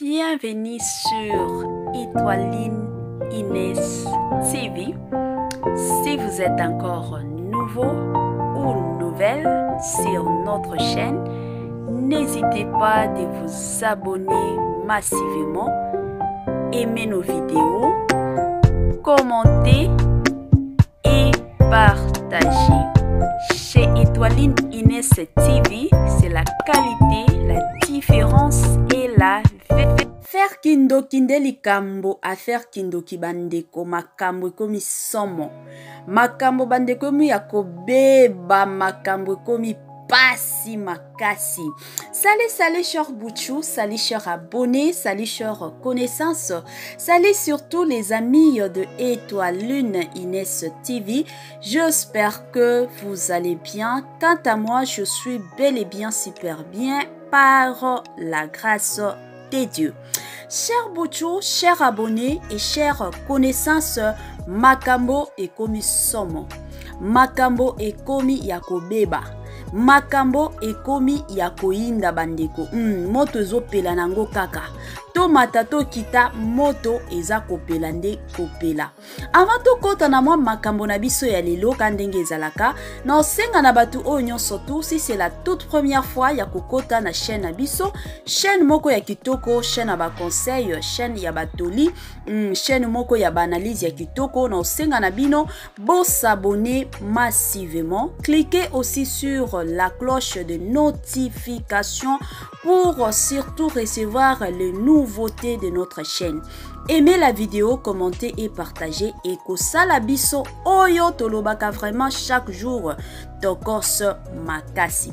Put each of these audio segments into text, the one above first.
Bienvenue sur Étoiline Inès TV. Si vous êtes encore nouveau ou nouvelle sur notre chaîne, n'hésitez pas de vous abonner massivement, aimer nos vidéos, commenter et partager. Chez Étoiline Inès TV, c'est la qualité, la différence et la Faire kindoki nde likambo affaire kindoki bandeko makambo ekomi somo makambo bandeko ekomi ya kobeba makambo ekomi pasi makasi. Salut, salut cher Bouchou, salut cher abonné, salut cher connaissance, salut surtout les amis de Étoile Lune Inès TV. J'espère que vous allez bien. Quant à moi, je suis bel et bien super bien par la grâce de Dieu. Cher Bouchou, cher abonné et chère connaissance, makambo ekomi somo. Makambo ekomi ya kobeba. Makambo ekomi ya koyinda bandeko. Moto ezopela nango kaka. Tomata tokita moto eza kopela nde kopela. Avant tokota na mwa makambo na biso ya lelo ka ndenge ezalaka, na osenga na bato oyo nyonso tu si c'est la toute première fois ya kokota na chaîne na biso, chaîne moko ya kitoko, chaîne ya ba conseil, chaîne ya batoli, chaîne moko ya ba analyse ya kitoko, na osenga na bino bo s'abonner massivement, cliquez aussi sur la cloche de notification pour surtout recevoir les nouveautés de notre chaîne. Aimez la vidéo, commentez et partagez. Et kosala biso oyo tolobaka vraiment chaque jour tokos makasi.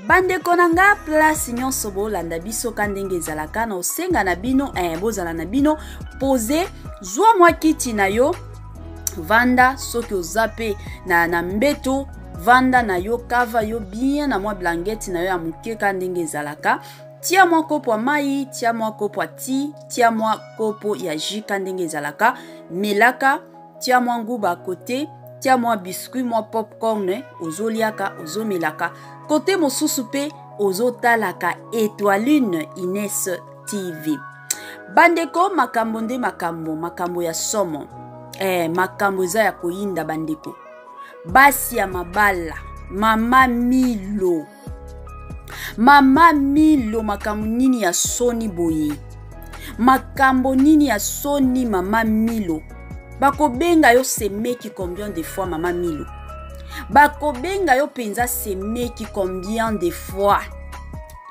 Bandeko na nga place nyonso bolanda biso ka ndenge ezalaka na osenga na bino, bozala na bino pose, zwa mwa kiti na yo, vanda soki oza pe na mbeto, vanda na yo, kava yo bien na mwa blanketi na yo ya moke ka ndenge ezalaka. Tia mwa kopo ya mai, tia mwa kopo ya ti, tia mwa kopo ya jus ka ndenge ezalaka, melaka, tia mwa nguba kote, tia mwa biscuit, mwa popcorn, ozoliaka, ozomelaka. Kote mosusu pe ozotalaka Étoiline Inès TV. Bandeko, makambo nde makambo, makambo ya somo. Makambo eza ya koyinda bandeko. Basi ya mabala, mama Milo. Mama Milo, makambo nini ya soni boye? Makambo nini ya soni mama Milo? Bakobenga yo semeki combien de fois mama Milo? Bakobenga yo penza semeki combien de fois?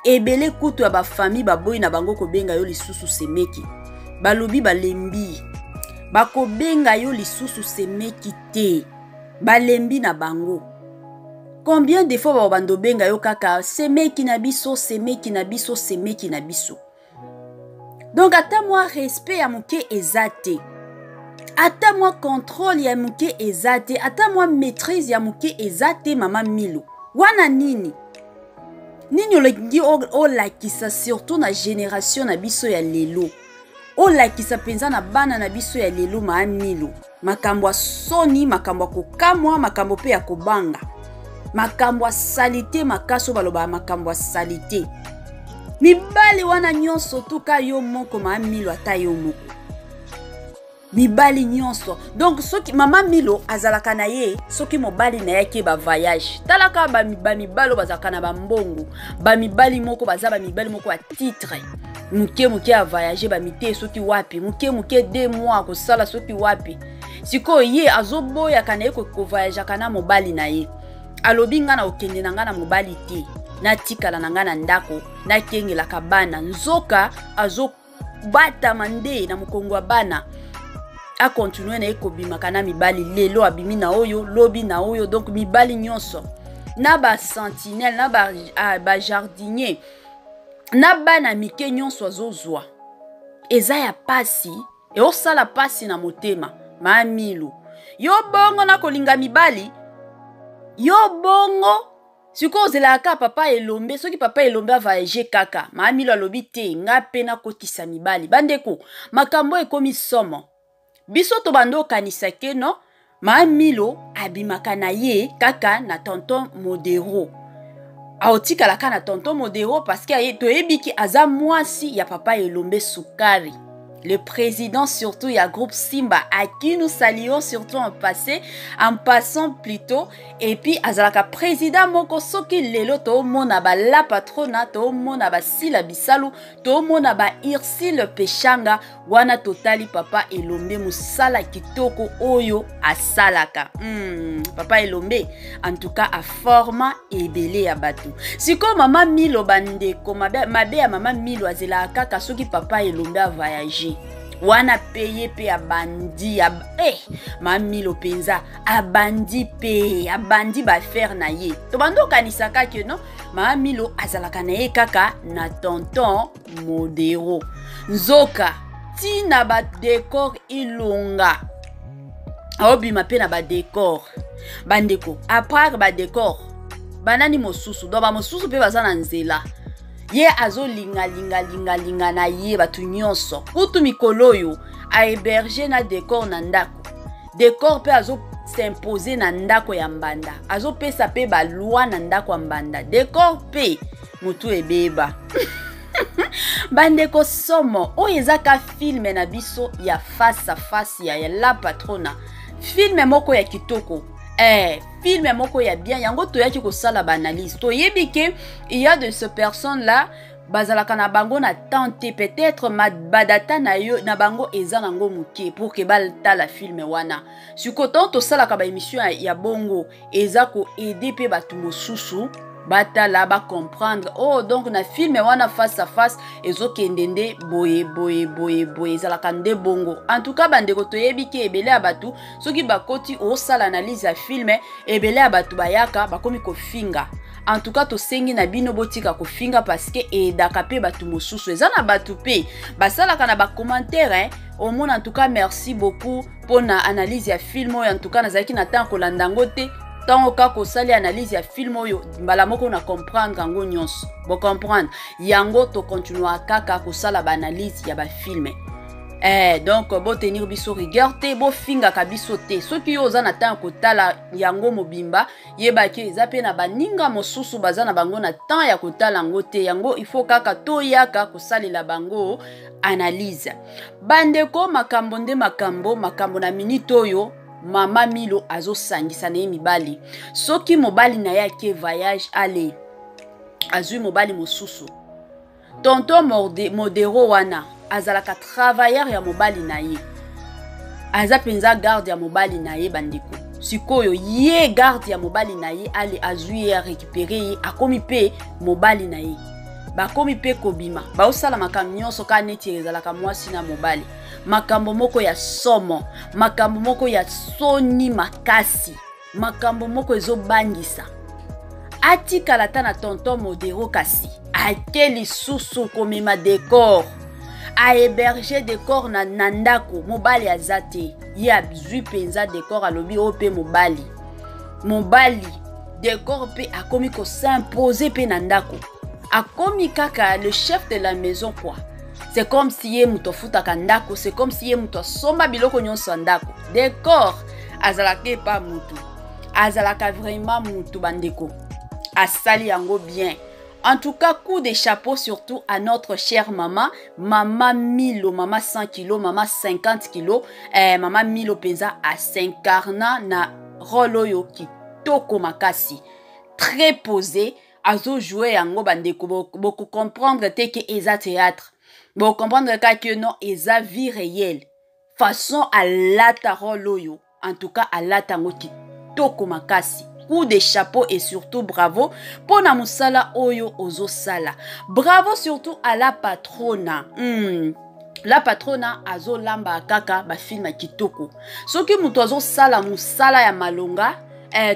Ebele kutu ya ba famille baboyi na bango kobenga yo lisusu semeki. Balobi balembi. Bakobenga yo lisusu semeki te. Balembi na bango. Combien de fois ba bando benga yo kaka semeki na biso, semeki na biso, semeki na biso. Donc ata moi respect ya moke eza te. Ata moi contrôle ya moke eza te, ata moi maîtrise ya moke eza te mama Milo. Wana nini? Nini olingi olakisa surtout na génération na biso ya lelo? Olakisa penza na bana na biso ya lelo ma Milo. Makambo ya soni, makambo ya kokamwa, makambo pe ya kobanga. Makambo ya salite makaso baloba makambo ya salite. Mibali wana nyonso tuka yo moko ma Milo ata yo moko. Mibali nyonso. Donc soki mama Milo azalaka na ye, soki mobali na ye ke ba voyage. Talaka ba mibalo bazalaka na ba mbongo. Ba mibali moko baza ba mibali moko ya titre. Muke muke a voyager ba mite soki wapi, muke muke 2 mois kosala soki wapi. Sikoyo ye azoboyaka na ye ko voyageaka na mobali na ye. Alobi nga na okende na nga na mobali te. Natikala na nga na ndako, nakengelaka bana. Nzoka azobatama nde na mokongo ya bana. A continuer na ye kobimaka na mibali. Lelo abimi na oyo, lobi na oyo. Donc mibali nyonso na ba sentinelle, na ba jardinier, na bana mike nyonso azozwa. Eza ya pasi, eosala pasi na motema. Ma Milo, yo bongo na kolinga mibali, yo bongo sikoyo ozelaka kaka papa Elombe. Soki papa Elombe a voyager kaka, ma Milo alobi te, nga pe nakotisa mibali. Bandeko, makambo ekomi somo. Biso to bando okanisa ke no, ma Milo abimaka na ye kaka na tonton Modero. Aotikala kaka na tonton Modero parce que toyebi ki aza mwasi ya papa Elombe Sukari, le président surtout ya groupe Simba, à qui nous saluons surtout en passé, en passant plutôt. Et puis azalaka président moko, soki lelo toomona ba la patrona, toomona ba Sila Bisalu, toomona ba Ursule Peshanga wana, totali papa Elombe, mosala kitoko oyo asalaka. Papa Elombe en tout cas aforma ebele ya bato. Sikoyo mama Milo, bandeko, mabe, mabe ya mama Milo, azelaka kaka soki papa Elombe avoyage wana mpe ye mpe abandi mama Milo mpenza abandi mpe abandi baaffaire na ye. Tobandi okanisa kaka no mama Milo azalaka na ye kaka na tonton Modero, nzoka ntina badécor Ilunga aobima mpe na badécor. Bandeko, à part badécor, banani mosusu? Donc bamosusu mpe baza na nzela. Ye azolingalingalingalinga na ye bato nyonso. Kutu mikolo oyo ahéberge na décor na ndako. Décor mpe azosimpose na ndako ya mbanda, azopesa mpe baloi na ndako ya mbanda. Décor mpe motu ebeba. Bandeko, somo oyo eza ka film na biso ya face à face ya La Patrona, film moko ya kitoko, film moko ya bien. Yango toyaki kosala baanalyse. Toyebi ke il y a de ce personne là bazalaka na bango na temps te, peut-être badata na yo na bango eza nango moke pour ke batala film wana. Sikoyo ntango tosalaka baémission ya bongo, eza koaider mpe bato mosusu batala, bacomprendre: oh, donc na film wana face à face ezokende nde boye boye boye boye, ezalaka nde bongo. En tout cas, bandeko, toyebi ke ebele ya bato soki bakoti osala analyse ya film, ebele ya bato bayaka bakomi kofinga. En tout cas, tosengi na bino botika kofinga parce que eyedaka mpe bato mosusu. Eza na bato mpe basalaka na bacommentaire, hein? Omona: en tout cas, merci beaucoup mpona analyse ya film oyo. En tout cas, nazalaki na ntango kolanda yango te. Ntango kaka osali analyse ya film oyo, mbala moko na comprendre yango nyonso. Bocomprendre yango, tokontinua kaka kosala baanalyse ya bafilm. Donc botenir biso rigueur te, bofingaka biso te. Soki yo oza na ntango kotala yango mobimba, yebaki eza mpe na baninga mosusu baza na bango na temps ya kotala yango te. Yango il faut kaka toyaka kosalela bango analyse. Bandeko, makambo nde makambo, makambo na minute oyo mama Milo azosangisa na ye mibali. Soki mobali na ye ake voyage, ale azwi mobali mosusu. Tonton Modero wana azalaka travailleur ya mobali na ye, aza mpenza garde ya mobali na ye. Bandeko, sikoyo ye garde ya mobali na ye, ale azwi ye, arécupéré ye, akomi mpe mobali na ye. Bakomi mpe kobima, baosala makambo nyonso kaka neti ezalaka mwasi na mobali. Makambo moko ya somo, makambo moko ya soni makasi, makambo moko ezobangisa. Atikala ata na tonton Modero, kasi ake lisusu komema décor, ahéberge décor na ndako. Mobali aza te, ye azwi mpenza décor, alobi oyo mpe mobali. Mobali décor mpe akomi kosimpose mpe na ndako, akomi kaka le chef de la maison, quoi. C'est comme si ye moto afutaka ndako, c'est comme si ye moto asomba biloko nyonso ya ndako. Décor azalaka epa motu, azalaka vraiment motu. Bandeko, asali yango bien. En tout cas, coup de chapeau surtout à notre chère maman, Mama Milo, Mama 100 kg, Mama 50 kg, Mama Milo penza as'incarna na rôle oyo kitoko makasi. Très posé, azo jouer yango, bandeko, boko comprendre te que eza théâtre. Bo comprendre kaka que non, eza vie réelle. Façon alata rôle oyo, en tout cas alata yango kitoko makasi. Coup de chapeau et surtout bravo mpona mosala oyo ozosala. Bravo surtout à la patrona. La patrona azolamba kaka bafilm ya kitoko. Soki moto azosala mosala ya malonga,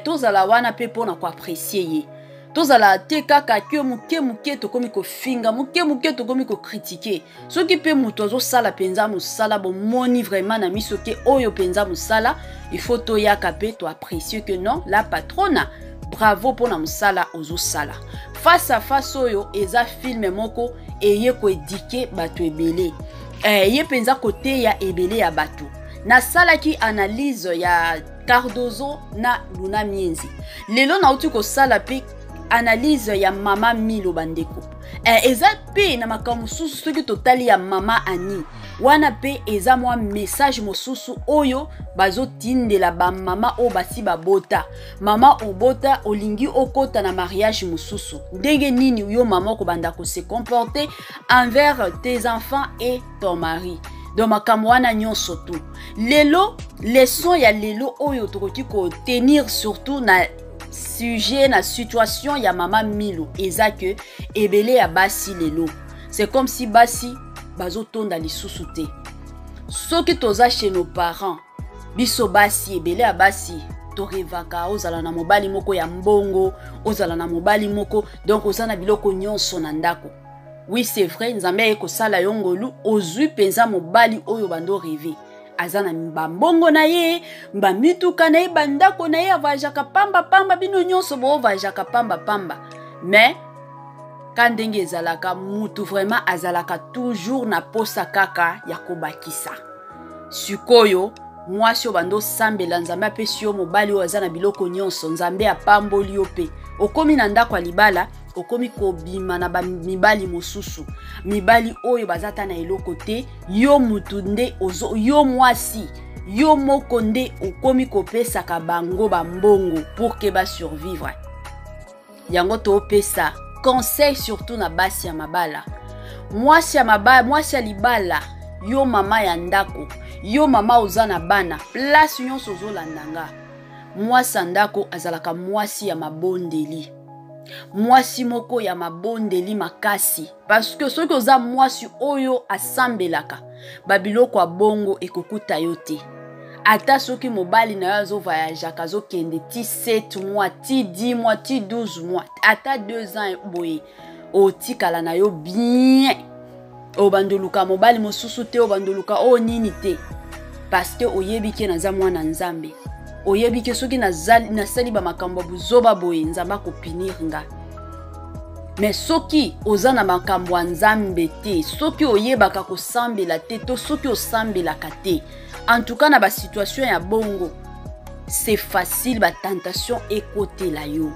tozala wana mpe mpona koapprécier ye. Tozala te kaka ke moke moke tokomi kofinga, moke moke tokomi kocritiquer. Soki mpe moto azosala mpenza mosala, bomoni vraiment na miso ke oyo mpenza mosala, il faut toyaka mpe toapprécier que non, la patrona, bravo mpona mosala ozosala. Face à face oyo eza film moko eye koéduquer bato ebele, eye mpenza koteya ebele ya bato. Nasalaki analyse ya Cardozo na Luna Mienzi. Lelo nauti kosala mpe Analyse ya mama Milo, bandeko, eza mpe na makambo mosusu. Soki totali ya mama Ani wana mpe, eza mwa message mosusu oyo bazotindela bamama oyo basi babota. Mama obota, olingi okota na mariage mosusu, ndenge nini yo mama okobanda kose comporter envers tes enfants et ton mari? Donc makambo wana nyonso tu lelo, leçon ya lelo oyo tokoki kotenir surtout na sujet, na situation ya mama Milo, eza ke ebele ya basi lelo, c'est comme si basi bazotonda lisusu te. Soki toza chez nos parents, biso basi, ebele ya basi torêvaka ozala na mobali moko ya mbongo, ozala na mobali moko, donc oza na biloko nyonso na ndako. Oui, c'est vrai, Nzambe aye kosala yo ngolu, ozwi mpenza mobali oyo bando rêve, aza na bambongo na ye, bamituka na ye, bandako na ye, avoyageaka pambapamba, bino nyonso bovoyageaka pambapamba. Mais ka ndenge ezalaka, mutu vraiment azalaka toujours na posa kaka ya kobakisa. Sikoyo mwasi oyo bando osambela, Nzambe apesi yo mobali oyo aza na biloko nyonso, Nzambe apamboli yo mpe okomi na ndako ya libala, okomi kobima na bamibali mosusu, mibali oyo baza ta na eloko te. Yo mutu nde ozo, yo mwasi, yo moko nde okomi kopesaka bango bambongo pour ke basurvivre. Yango topesa conseil surtout na basi ya mabala. Mwasi ya mabala, mwasi ya libala, yo mama ya ndako, yo mama oza na bana, place nyonso ozolanda nga, mwasi ya ndako azalaka mwasi ya mabondeli, mwasi moko ya mabondeli makasi, parce que soki oza mwasi oyo asambelaka, babiloko ya bongo ekokuta yo te. Ata soki mobali na yo azovoyageaka, azokende ti 7 mois, ti 10 mois, ti 12 mois, ata 2 ans boye, otikala na yo bien, obandoluka mobali mosusu te, obandoluka oyo nini te, parce que oyebi ke naza mwana Nzambe, oyebi ke soki nasali bamakambo ya buzoba boye, Nzambe akopunir nga. Mais soki oza na makambo ya Nzambe te, soki oyebaka kosambela te, to soki osambelaka te, en tout cas na basituation ya bongo, c'est facile batentation ekotela yo,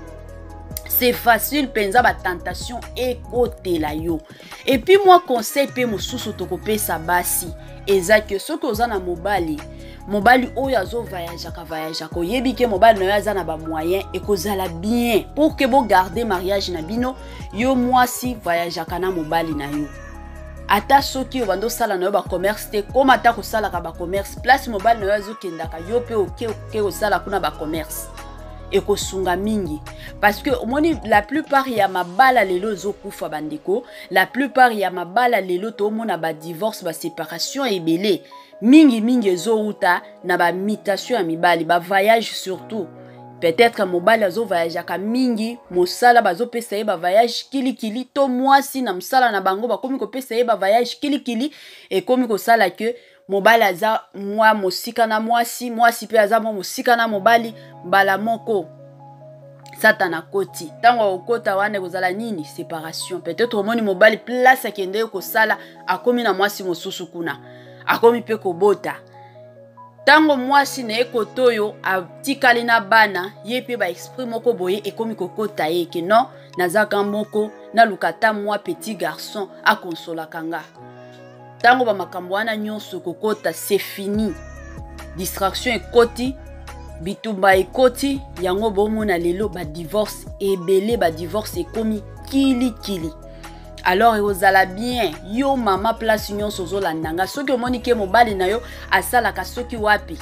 c'est facile mpenza batentation ekotela yo. Et puis mwa conseil mpe mosusu tokopesa basi eza ke soki oza na mobali, mobali oyo azovoyageaka voyageaka, oyebi ke mobali na yo aza na bamoyen, ekozala bien pour ke bogarde mariage na bino. Yo mwasi, voyageaka na mobali na yo. Ata soki obanda osala na yo bacommerce te, koma ata kosalaka bacommerce place mobali na yo azokendaka, yo mpe oke oke kosala kuna bacommerce, ekosunga mingi. Parce que omoni, la plupart ya mabala lelo ezokufa, bandeko, la plupart ya mabala lelo toomona badivorce, baséparation ebele mingimingi ezowuta na bamutation ya mibali, bavoyage surtout. Peut-être mobali azovoyageaka mingi, mosala bazopesa ye bavoyage kilikili, to mwasi na mosala na bango bakomi kopesa ye bavoyage kilikili, ekomi kosala ke mobali aza mwa mosika na mwasi, mwasi mpe aza mwa mosika na mobali. Mbala moko Satana akoti. Ntango akokota wana, ekozala nini? Séparation. Peut-être omoni mobali, place akende kosala, akomi na mwasi mosusu kuna, akomi mpe kobota. Ntango mwasi na ye kote oyo atikali na bana, ye mpe baesprit moko boye ekomi kokota ye ke non, nazaka moko, naluka ata mwa petit garçon akonsolaka nga. Ntango bamakambo wana nyonso ekokota, c'est fini, distraction ekoti, bitumba ekoti. Yango bomona lelo badivorce ebele, badivorce ekomi kilikili. Alors ekozala bien, yo mama, place nyonso ozolanda nga, soki omoni ke mobali na yo asalaka soki wapi,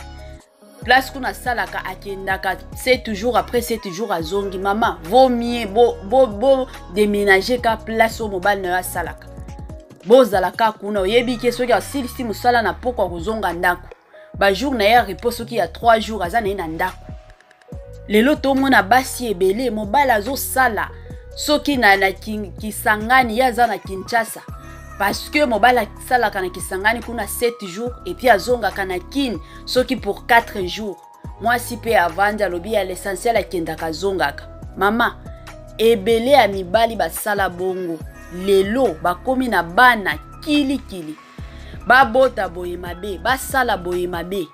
place kuna asalaka, akendaka 7 jours, après 7 jours azongi, mama, vaut mieux bo, bo, bo déménager ka place oyo mobali na yo asalaka, bozala ka kuna. Oyebi ke soki asilisi mosala na poko, akozonga ndako, bajour na ye ya repos soki ya 3 jours, aza na ye na ndako. Lelo tomona basi ebele, mobali azosala soki na Kisangani, ye aza na Kinshasa, parce que mobali asalaka na Kisangani kuna 7 jours et puis azongaka na Kine soki pour 4 jours. Mwasi mpe avandi, alobi ya l'essentiel akendaka azongaka. Mama, ebele ya mibali basala bongo, lelo bakomi na bana kilikili, babota boye mabe, basala boye mabe.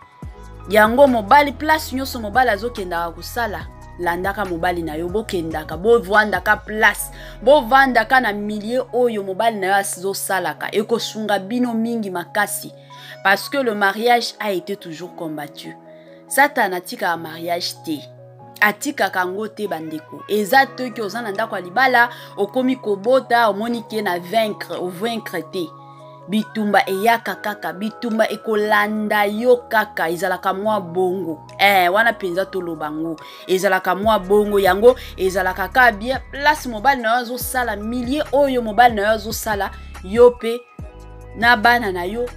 Yango mobali, place nyonso mobali azokendaka kosala, Landaka mobali na yo, bokendaka, bovandaka place, bovandaka na milieu oyo mobali na yo azosalaka, ekosunga bino mingi makasi, parce que le mariage a été toujours combattu. Satana atikaka mariage te, atikaka yango te bandeko. Eza te ke oza na ndako ya libala, okomi kobota, omoni ke na vaincre, ovaincre te. Bitumba eyaka kaka, bitumba ekolanda yo kaka, ezalaka mwa bongo. Wana mpenza toloba ngo, ezalaka mwa bongo. Yango ezalaka kaka bien place mobali na yo azosala, milieu oyo mobali na yo azosala, yo mpe na bana na yo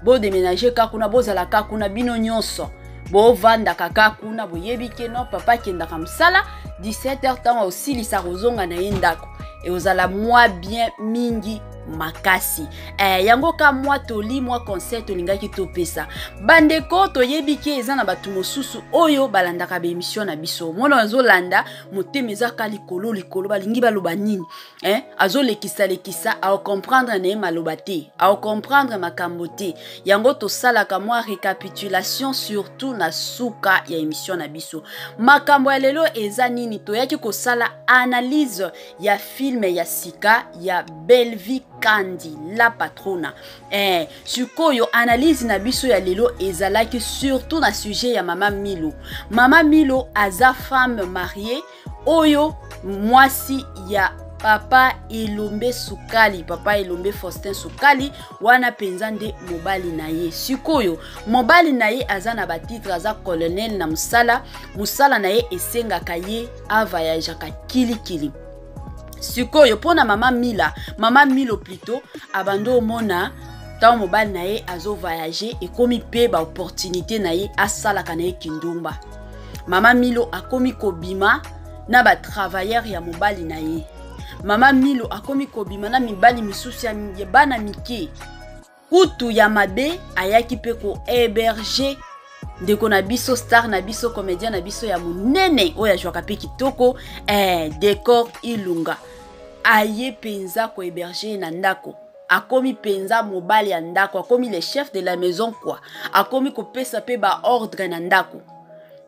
bodeménage kaka kuna, bozala kaka kuna, bino nyonso bovandaka kaka kuna. Boyebi ke no papa akendaka mosala 17 heures, ntango osilisa kozonga na ye ndako, ekozala mwa bien mingi makasi. Yango ka mwa toli, mwa conseil tolingaki topesa bandeko. Toyebi ke eza na bato mosusu oyo balandaka baémission na biso, mona azolanda, motema eza ka likolo likolo, balingi baloba nini, azolekisa-lekisa, aocomprendre na ye maloba te, aocomprendre makambo te. Yango tosalaka mwa récapitulation, surtout na suka ya émission na biso. Makambo ya lelo eza nini? Toyaki kosala analyse ya film ya sika ya Bellevue Kandi, La Patrona. Sikoyo analyse na biso ya lelo ezalaki surtout na sujet ya Mama Milo. Mama Milo aza femme mariée, oyo mwasi ya papa Elombe Sukali, papa Elombe Faustin Sukali, wana mpenza nde mobali na ye. Sikoyo mobali na ye aza na batitre, aza colonel na mosala. Mosala na ye esengaka ye avoyageaka kilikili. Sikoyo mpona mama Mila, mama Milo plutôt, abandi omona ntango mobali na ye azovoyage, ekomi mpe baopportunité na ye asalaka na ye kindumba. Mama Milo akomi kobima na batravailleur ya mobali na ye. Mama Milo akomi kobima na mibali misusu ya bana mike kutu ya mabe. Ayaki mpe kohéberger ndeko na biso, star na biso, comédien na biso ya monene oyo azwaka mpe kitoko, Décor Ilunga. Aye mpenza kohéberger na ndako, akomi mpenza mobali ya ndako, akomi le chef de la maison quoi, akomi kopesa mpe baordre na ndako.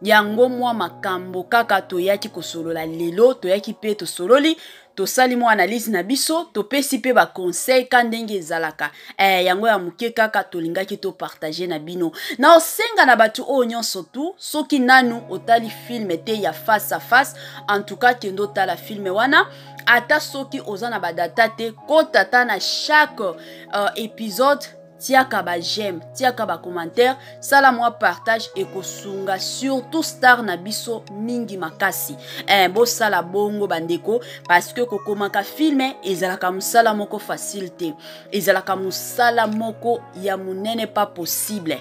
Yango mwa makambo kaka toyaki kosolola lelo. Toyaki mpe tosololi, tosali mwa analyse na biso, topesi mpe baconseil ka ndenge ezalaka. Yango ya moke kaka tolingaki topartage na bino. Na osenga na bato oyo nyonso tu, soki nanu otali film te ya Face à Face, en tout cas kende otala film wana. Ata soki oza na badata te, kota ata na chaque épisode, tiaka baj'aime, tiaka bacommentaire, sala mwa partage, ekosunga surtout star na biso mingi makasi. Bosala bongo bandeko, parce que kokomaka film ezalaka mosala moko facile te, ezalaka mosala moko ya monene, pas possible.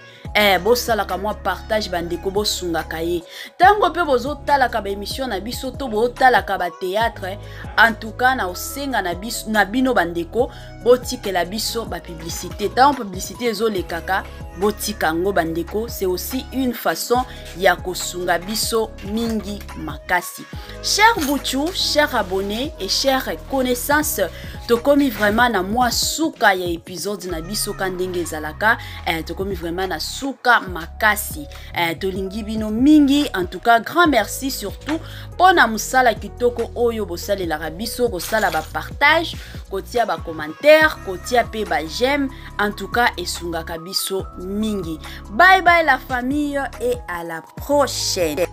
Bosalaka mwa partage bandeko, bosungaka ye. Ntango mpe bozotalaka baémission na biso to bozotalaka bathéâtre, en tout cas na osenga na, biso, na bino bandeko, botikela biso bapublicité. Ntango publicité ezolekaka, botika yango bandeko, c'est aussi une façon ya kosunga biso mingi makasi. Cher Buchu, cher abonné et cher connaissance, tokomi vraiment na mwa suka ya épisode na biso ka ndenge ezalaka. Tokomi vraiment na suka makasi. Tolingi bino mingi. En tout cas, grand merci surtout mpona mosala kitoko oyo bosalelaka biso, kosala bapartage, kotia bacommentaire, kotia mpe baj'aime. En tout cas esungaka biso mingi. Bye bye la famille et à la prochaine.